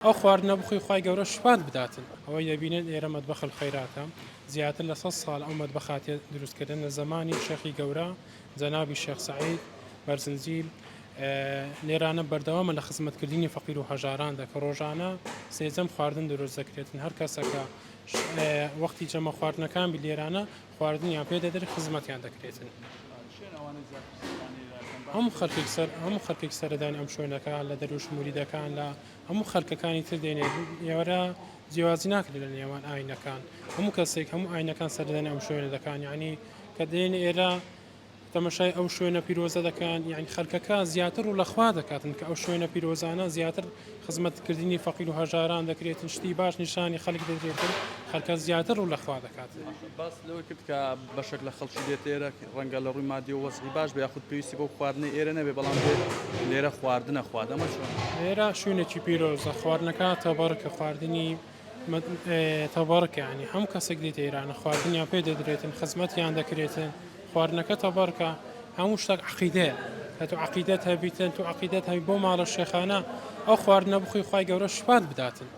ئەو خواردنە بخۆی خوای گەورە شفات بداتن. ئەوەی دەبینن ئێرە مەتبەخ الخیراتە زیاتر لە سەد ساڵ ئەو مەتبەخ هاتیە دروست کردن لە زەمانی شێخی گەورە جەنابی شێخ سەعید بەرزنجی لێرانە بەردەوامە لە خزمەتکردنی فەقیر و هەژاراندا کە ڕۆژانە سێ جەم خواردن دروست دەکرێتن هەر کەسەکە وەختی جەمە خواردنەکان بی لێرانە خواردنیان پێ دەدرێت خزمەتیان دەکرێتن. هەموو خەلکێک سەر هەموو خەلکێک سەردانی ئەم شوێنەکە لە دەروش موریدەکان لە هەموو خەلکەکانی تر دێنێ ئێوەرە جیوازی ناکرێت لە نێوان ئاینەکان هەموو کەسێک هەموو ئاینەکان سەردانی ئەم شوێنە دەکان یعنی کە دێن ئێرە تەمەشای ئەو شوێنە پیرۆزە دەکەن یعنی خەلکەکە زیاتر ڕوو لە خوا دەکاتن کە ئەو شوێنە پیرۆزانە زیاتر خزمەتکردنی فەقیر و هەژاران دەکرێتن شتی باش نیشانی خەلک دەدرێتن خەلکە زیاتر ڕوو لە خوا دەکاتن. باست لەوە کرد کە بەشێک لە خەڵکی دێت ئێرە ڕەنگە لە ڕووی مادیەوە وەزعی باش بێ یاخود پێویستی بەو خواردنەی ئێرە نەبێ بەڵام دێت لێرە خواردنە خوات ئەمە چۆنە؟ ئێرە شوێنێکی پیرۆزە خواردنەکە تەبەڕکە خواردنی تەبەڕکە یانی هەموو کەسێک دێتە ئێرانە خواردنیان پێ دەدرێتن خزمەتیان دەکرێتن خواردنەکە تەبەڕکە هەموو شتێک عقیدەیە کە تۆ عقیدەت هەبیتن تۆ عقیدەت هەبی بۆ ماڵە شێخانە ئەو خواردنە بخۆی خوای گەورە شفات بداتن.